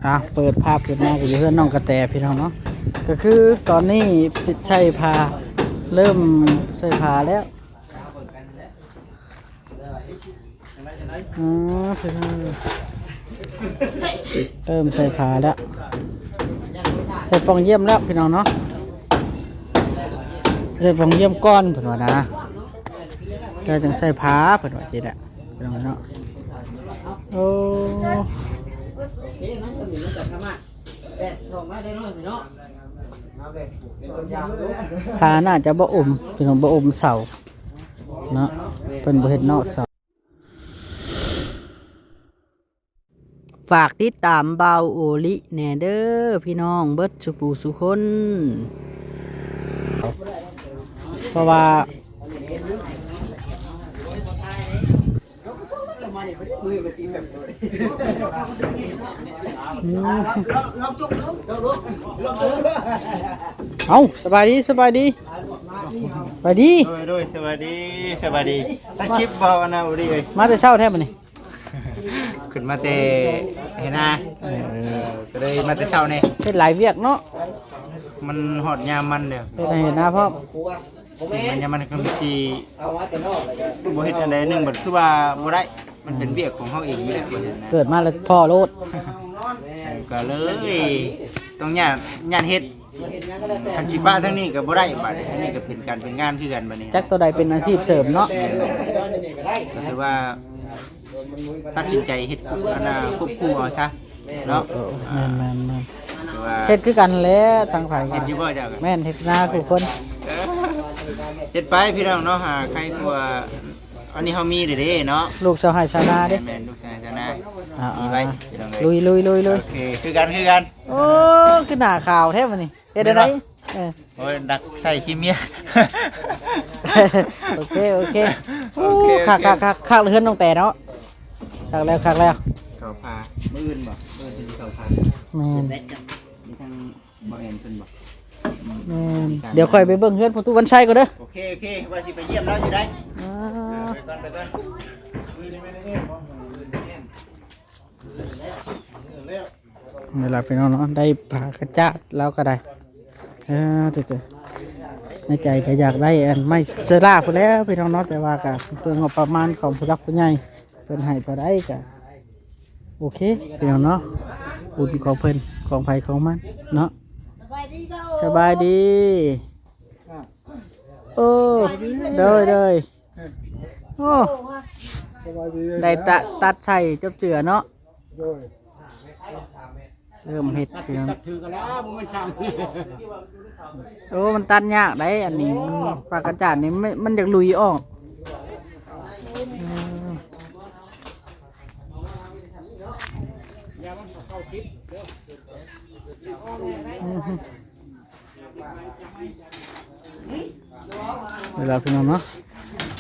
ອ່ະ ເປີດພາບຂຶ້ນມາກໍຢູ່ເຮືອນນ້ອງກະແຕພີ່ນ້ອງເນາະ ກໍຄືຕອນນີ້ໃສ່ຜ້າ ເລີ່ມໃສ່ຜ້າແລ້ວ ອືມ ເລີ່ມໃສ່ຜ້າແລ້ວ ໃສ່ປ່ອງຢ້ຽມແລ້ວພີ່ນ້ອງເນາະ ໃສ່ປ່ອງຢ້ຽມກ່ອນເພິ່ນວ່ານະ ແລ້ວຈັ່ງໃສ່ຜ້າເພິ່ນວ່າຊີ້ແຫຼະ ພີ່ນ້ອງເນາະ ໂອ້ ຜ້າໜ້າຈະບໍ່ອົມ ພີ່ນ້ອງ ບໍ່ອົມເສົາເນາະ ເພິ່ນບໍ່ເຮັດນອກເສົາ. ຝາກຕິດຕາມບ່າວໂອລິແດ່ເດີພີ່ນ້ອງເບິດສູ່ຜູ້ສູ່ຄົນ ເພາະວ່າ ເອົ້າ ສະບາຍດີ ສະບາຍດີ ສະບາຍດີ ໂດຍ ໂດຍ ສະບາຍດີ ສະບາຍດີ ຕັດຄລິບບໍ່ອັນນະ ໂອລິເອີຍ ມາແຕ່ເຊົ້າແທ້ມື້ນີ້ ຂຶ້ນມາແຕ່ໄຮ່ນາ ເອີ ກໍເລີຍມາແຕ່ເຊົ້າແດ່ ເຮັດຫຼາຍວຽກເນາະ ມັນຮອດຍາມມັນແລ້ວ ເຮັດໄຮ່ເຮັດນາພ້ອມ ຊິມັນຍາມມັນກໍຊິບໍ່ເຮັດອັນໃດໜຶ່ງ ບັດຄືວ່າບໍ່ໄດ້ ມັນເປັນວຽກຂອງເຮົາເອງຢູ່ແລ້ວ ເກີດມາແລ້ວພໍ້ໂລດ ກໍເລີຍຕ້ອງຍາດ ຍາດເຮັດ ຄັນຊິປະທາງນີ້ກໍບໍ່ໄດ້ ບາດນີ້ ອັນນີ້ກໍເປັນການເປັນງານຄືກັນ ບາດນີ້ ຈັກຕົວໃດເປັນອາຊີບເສີມເນາະ ແມ່ນໆ ກໍຖືວ່າຕັດສິນໃຈເຮັດ ອັນນ່າ ຄວບຄູ່ເອົາຊະເນາະ ເອີ ແມ່ນໆໆ ຖືວ່າເຮັດຄືກັນແຫຼະ ທາງຝ່າຍ ເຮັດຢູ່ບໍ່ເຈົ້າກໍ ແມ່ນ ເຮັດນາຄູ່ຄົນ ເອີ ເຮັດໄປພີ່ນ້ອງເນາະ ຫາໃຄກວ່າ ອັນນີ້ເຮົາມີເດ້ເນາະ ລູກຊາວໄຮ່ຊາວນາເດ້ ແມ່ນໆ ລູກຊາວໄຮ່ຊາວນາ ອ່າໆ ມີໄວ້ພີ່ນ້ອງເອີຍ ລຸຍໆໆໆ ໂອເຄ ຄືກັນ ຄືກັນ ໂອ້ ຄືໜ້າຂາວແທ້ມື້ນີ້ ເຮັດໄດ້ ເອີ ໂອ້ຍ ດັກໃສ່ຂີ້ເມຍ ໂອເຄ ໂອເຄ ໂອເຄ ໂອ້ ໂອເຄ ຄັກໆໆ ຄັກເຮືອນນ້ອງແຕເນາະ ຄັກແລ້ວ ຄັກແລ້ວ ເຂົ້າພາ ມື້ອື່ນບໍ່ ມື້ອື່ນຊິເຂົ້າພາ ແມ່ນ ມີທັງບໍ່ແອນເພິ່ນບໍ່ ແມ່ນ ດຽວຂ້ອຍໄປເບິ່ງເຮືອນພໍ່ຕູ້ວັນໄຊກ່ອນເດີ ໂອເຄ ໂອເຄ ວ່າຊິໄປຢ້ຽມລາວຢູ່ໃດ ອ່າ ເອີ ໄປກ່ອນ ໄປກ່ອນ ມື້ນີ້ແມ່ນແອນບໍ່ ມື້ອື່ນແອນ ແລ້ວ ແລ້ວ ນີ້ລະພີ່ນ້ອງເນາະ ໄດ້ຜ້າກະຈາດລາວກໍໄດ້ ເອີ ເຈົ້າໆ ໃນໃຈກໍຢາກໄດ້ອັນໄມ້ເຊີລາພຸ້ນແຫຼະພີ່ນ້ອງເນາະ ແຕ່ວ່າກໍເລື່ອງງົບປະມານຂອງຜູ້ຫຼັກຜູ້ໃຫຍ່ ເພິ່ນໃຫ້ເທົ່າໃດກໍໂອເຄພີ່ນ້ອງເນາະ ບຸນຂອງເພິ່ນ ຂອງໃຜຂອງມັນເນາະ ສະບາຍດີ ໂອ້ ໂດຍ ໂດຍ ໂອ້ ສະບາຍດີເດີ ໄດ້ຕະ ຕັດໃສ່ຈົບເຈືອເນາະ ໂດຍ ເລີ່ມເຮັດ ຕັດຜິດຕັດຖືກກັນແລ້ວ ບໍ່ແມ່ນຊ່າງ ໂອ້ ມັນຕັດຍາກໄດ໋ ອັນນີ້ ມັນ ປາກກະຈາດນີ້ ມັນ ມັນຢາກຫຼຸຍອອກ ອືມ ເວລາພີ່ນ້ອງເນາະ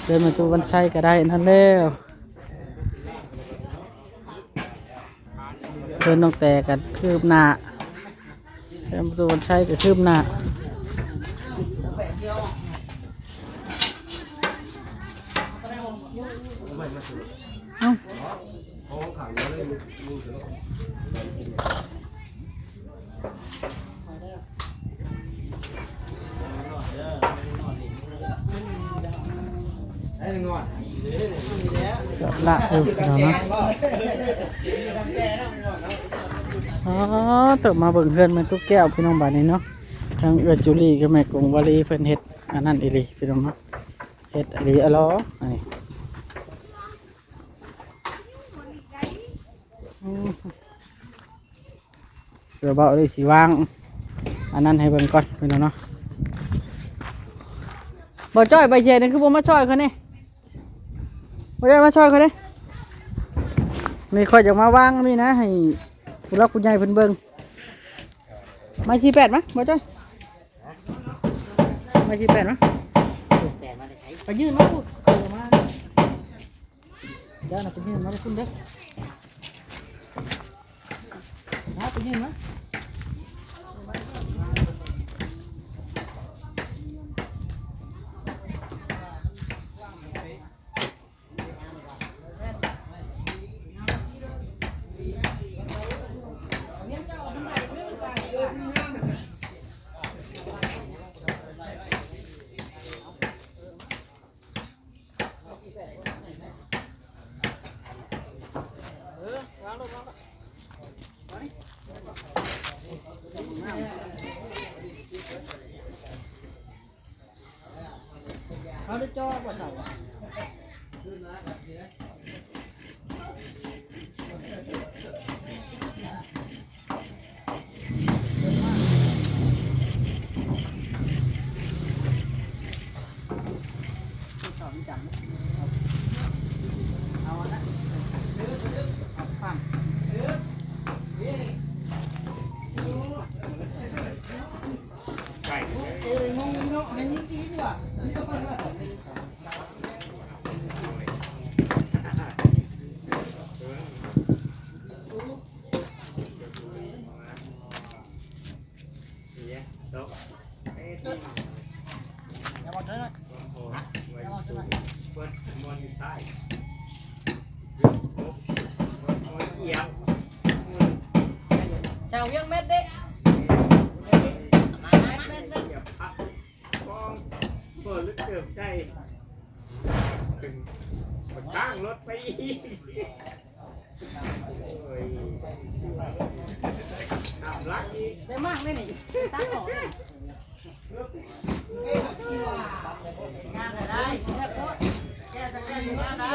ເດີນມາຕູ້ວັນໄຊກໍໄດ້ນັ້ນແລ້ວ ເດີນນ້ອງແຕກໍຄືບໜ້າ ເດີນມາຕູ້ວັນໄຊກໍຄືບໜ້າ ເອົ້າ ລະເອີ ເນາະ ອໍ ເຕີບມາເບິ່ງເຮືອນແມ່ຕູ້ແກ້ວ ພີ່ນ້ອງ ບາດນີ້ເນາະ ທັງເອື້ອຍຈູລີກັບແມ່ກົງວາລີ ເພິ່ນເຮັດອັນນັ້ນອີ່ຫຼີ ພີ່ນ້ອງເນາະ ເຮັດອີ່ຫຼີ ອະລໍ ອັນນີ້ ອືມ ດຽວເບົາເລີຍຊິວາງອັນນັ້ນໃຫ້ເບິ່ງກ່ອນພີ່ນ້ອງເນາະ ບໍ່ຈ້ອຍ ໃບເຈນນີ້ຄືບໍ່ມາຊ່ອຍຂ້ອຍແດ່ ບໍ່ຈ້ອຍມາຊ່ອຍຂ້ອຍແດ່ ນີ້ຂ້ອຍຢາກມາວາງນີ້ນະ ໃຫ້ຜູ້ຫຼັກຜູ້ໃຫຍ່ເພິ່ນເບິ່ງ ໄມ້ສີ່ແປດມາ ບໍ່ຈ້ອຍ ໄມ້ສີ່ແປດມາ ໄປຍື່ນມາພຸ້ນ ເອົາມາ ເຈົ້ານະໄປຍື່ນມາພຸ້ນເດີ ມາໄປຍື່ນມາ. ເ ເຂົາໄດ້ຈໍ່ບໍ່ເຈົ້າ? ເອົາອັນນັ້ນ ເອົາຄວາມ ໄກ່ ເອີ ງົງອີເນາະ ໃຫ້ຍິງກິນວ່າ. ເຈົ້າວຽງແມັດເດ້ ແມັດ ແມັດ ແມັດ. ກອງ ເປີດ ເກີບໃສ່ ຂຶ້ນມາຕັ້ງລົດໄປອີກ ໂອ້ຍ ຕາມຫຼັກອີກ ໄດ້ມາກເລີຍນີ້ ຕັດອອກເລີຍ ງາມໄດ້ ແກ້ໄດ້ ງາມໄດ້.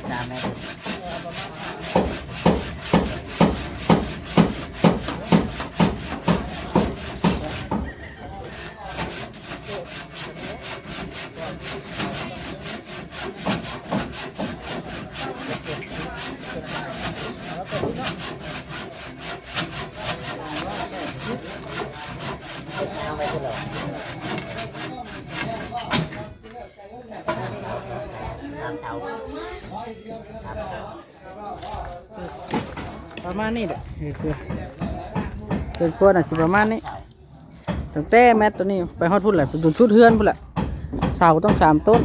ສາມແມັດ ປະມານນີ້ແຫຼະ ເຮືອນຄົວ ເຮືອນຄົວໜ້າຊິປະມານນີ້ ຕັ້ງແຕ່ແມັດໂຕນີ້ໄປຮອດພຸ້ນແຫຼະ ຈົນສຸດເຮືອນພຸ້ນແຫຼະ ເສົາຕ້ອງສາມຕົ້ນ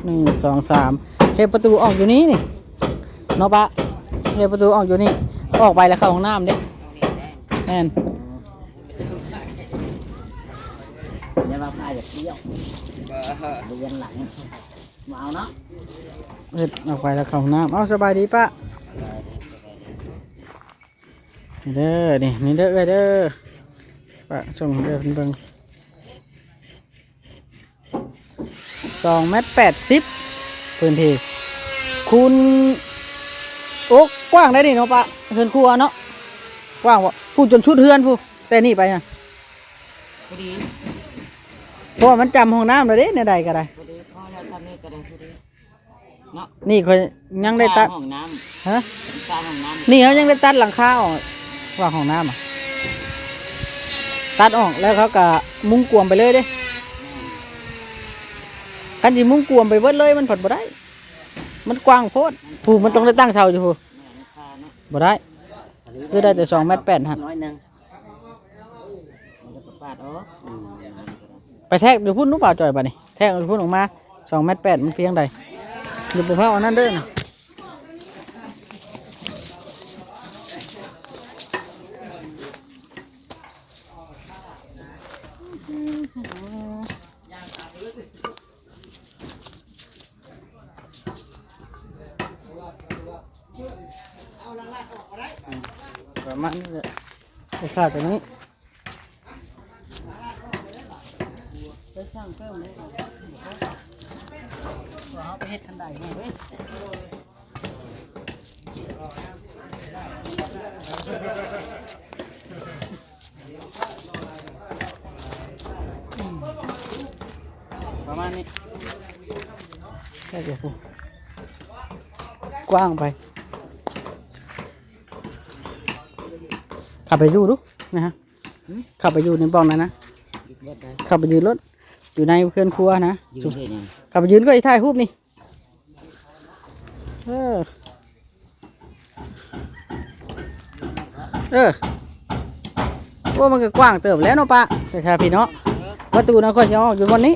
ໜຶ່ງ ສອງ ສາມ ເຮັດປະຕູອອກຢູ່ນີ້ນີ້ ເນາະປະ ເຮັດປະຕູອອກຢູ່ນີ້ ອອກໄປແລ້ວເຂົ້າຫ້ອງນ້ຳເດ້ ແມ່ນ ຢ່າວ່າພາຢາກທ່ຽວ ບໍ່ ເລື່ອນຫຼັງ ມາເອົາເນາະ ເຮັດອອກໄປແລ້ວເຂົ້າຫ້ອງນ້ຳ. ເອົາ ສະບາຍດີປະ ນີ້ເດີ ນີ້ ນີ້ເດີ ເອື້ອຍເດີ ປະສົ່ງເດີເພິ່ນເບິ່ງ ສອງແມັດແປດສິບ ພື້ນທີ່ ຄູນ ໂອ້ ກວ້າງໄດ໋ນີ້ເນາະປະ ເຮືອນຄົວເນາະ ກວ້າງບໍ່ ພຸ້ນຈົນສຸດເຮືອນພຸ້ນ ແຕ່ນີ້ໄປຫັ້ນ ພໍດີ ເພາະວ່າມັນຈຳຫ້ອງນ້ຳແລ້ວເດ້ ແນວໃດກໍໄດ້ ພໍດີ ພໍແລ້ວ ຊ່ຳນີ້ກໍໄດ້ພໍດີເນາະ ນີ້ຂ້ອຍຍັງໄດ້ຕັດ ຫ້ອງນ້ຳ ຮະ ສ້າງຫ້ອງນ້ຳ ນີ້ເຮົາຍັງໄດ້ຕັດຫຼັງຄາອອກ ວ່າຫ້ອງນ້ຳ ຕັດອອກແລ້ວເຂົາກໍມຸງກວມໄປເລີຍເດ້ ແມ່ນ ຄັນຊິມຸງກວມໄປເບິດເລີຍມັນພັດບໍ່ໄດ້ ມັນກວ້າງໂພດ ຜູ້ມັນຕ້ອງໄດ້ຕັ້ງເສົາຢູ່ຜູ້ ແມ່ນ ຄາເນາະ ບໍ່ໄດ້ ຄືໄດ້ແຕ່ສອງແມັດແປດຫັ້ນ ນ້ອຍໜຶ່ງ ມັນກໍປາດອອກ ອືມ ໄປແທກຢູ່ພຸ້ນລູກບ່າວຈ່ອຍ ບາດນີ້ແທກຢູ່ພຸ້ນອອກມາ ສອງແມັດແປດ ມັນພຽງໃດ ຢ່າໄປເຜົາອັນນັ້ນເດີນະ ປະມານນີ້ແຫຼະ ໄດ້ຄ່າຕົວນີ້ ໄປສ້າງເພີ່ມເລີຍ ເຮົາໄປເຮັດຄັນໄດແນ່ເວີຍ. ປະມານນີ້ ກວ້າງໄປ ເຂົ້າໄປຢູ່ດູນະຮະ ເຂົ້າໄປຢູ່ໃນບ່ອນນັ້ນນະ ເຂົ້າໄປຢືນໂລດ ຢູ່ໃນເຮືອນຄົວນະ ເຂົ້າໄປຢືນກໍຊິຖ່າຍຮູບນີ້. ເອີ ເອີ ໂອ້ ມັນກໍກວ້າງເຕີບແລ້ວເນາະປະ ແຕ່ຖ້າພີ່ເນາະ ປະຕູນະ ຂ້ອຍຊິເອົາຢູ່ບ່ອນນີ້.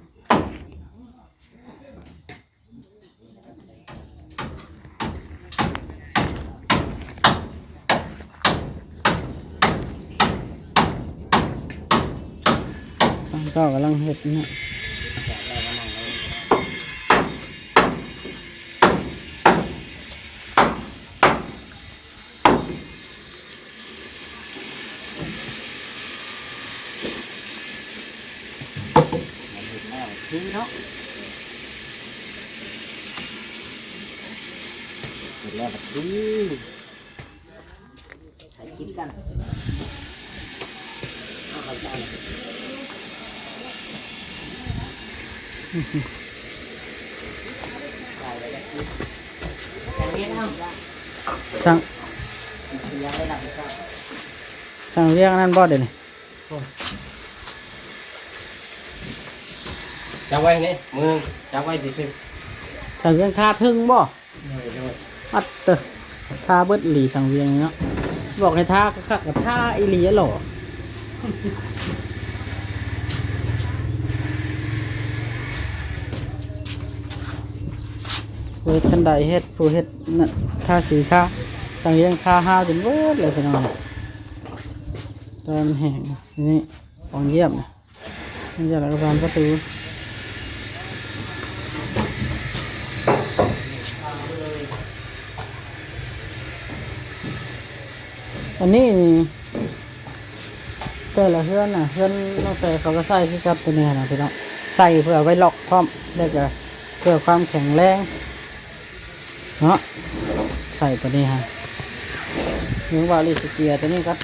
ເຂົາກຳລັງເຮັດນະ. ເຮັດແລ້ວຄືເນາະ ເຮັດແລ້ວຄື ຖ່າຍຄລິບກັນ ເອົາເຂົ້າໃຈ ຖ່າຍໄວ້ຈັກຄລິບ ຈັ່ງເຮັດເອົາ ຊ່າງ ຊ່າງວຽງນັ້ນບໍ່ດຽວນີ້ ຈັບໄວ້ນີ້ ມືໜຶ່ງ ຈັບໄວ້ຊື່ໆ ຊ່າງວຽງຄາເທິງບໍ່? ໂດຍ ໂດຍ ອັດເຕີ ທາເບິດອີ່ຫຼີສັງວຽງນີ້ເນາະ ບອກໃຫ້ທາຄັກໆ ກໍທາອີ່ຫຼີຫັ້ນເນາະ. ຜູ້ເຮັດຄັນໄດເຮັດ ຜູ້ເຮັດນັ້ນທາສີທາ ສັງວຽງທາຮາວຈົນເບິດເລີຍພີ່ນ້ອງ ແຕ່ວ່າມັນແຫ້ງ ນີ້ ປອງຢ້ຽມ ມັນຈະລະກະບານປະຕູ ອັນນີ້ນີ້ ແຕ່ລະເຮືອນນະ ເຮືອນນ້ອງແຕເຂົາກໍໃສ່ຄືກັນ ໂຕນີ້ນະພີ່ນ້ອງ ໃສ່ເພື່ອໄວ້ລັອກພ້ອມ ແລ້ວກໍເພື່ອຄວາມແຂງແຮງ ເນາະ ໃສ່ໂຕນີ້ຮະ ຍັງວ່າລີສເກຍໂຕນີ້ກໍ ຮ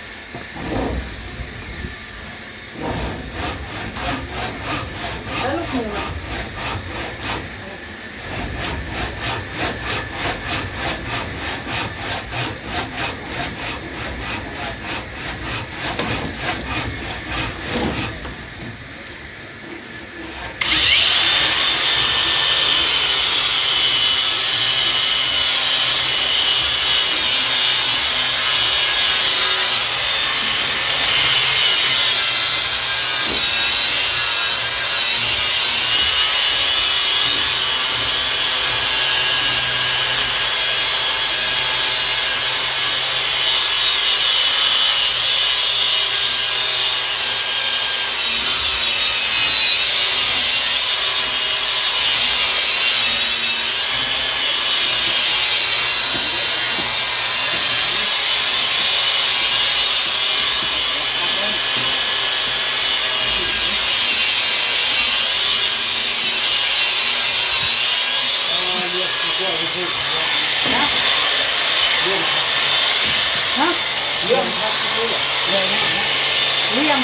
ະ? ລຽມ ລຽມ ລຽມ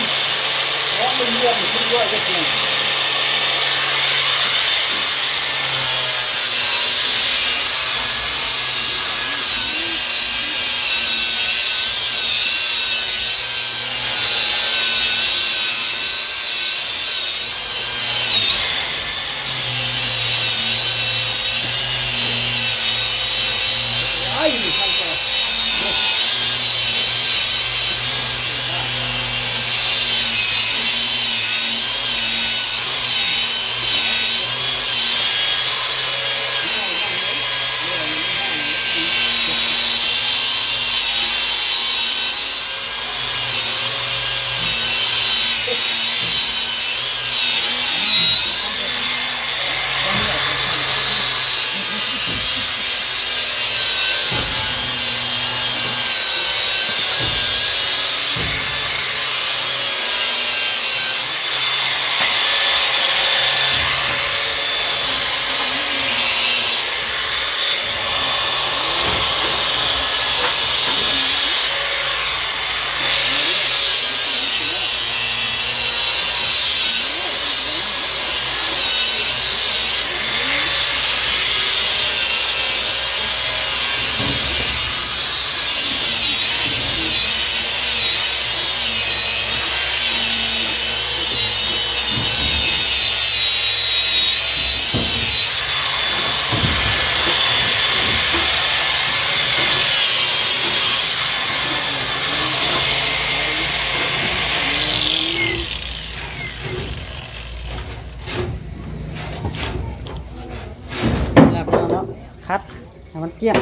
ແລ້ວພີ່ນ້ອງເນາະ ຂັດໃຫ້ມັນກ້ຽງ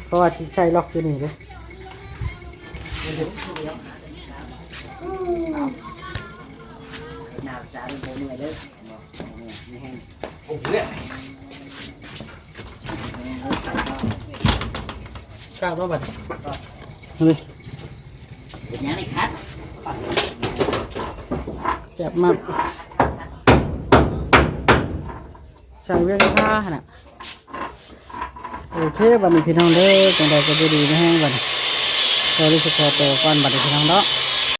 ເພາະວ່າຊິໃສ່ລັອກຢູ່ນີ້ເດ້. ອືມ ໜາວສາວບໍ່ເມື່ອຍເດີ ບໍ່ເມື່ອຍ ມີແຮງ ໂອ້ໂຫ ແຊບເນາະບັດນີ້ ເຮີ້ຍ ເປັນຫຍັງນີ້ຄັດ ແຊບມາກ ຊ່າງວຽງທາຫັ້ນນະ ໂອເຄ ບັດນີ້ພີ່ນ້ອງເດີ ຈັ່ງໃດກໍຢູ່ດີມີແຮງບັດນີ້ ຂໍໄດ້ຊິຂໍໂຕກ່ອນບັດນີ້ພີ່ນ້ອງເນາະ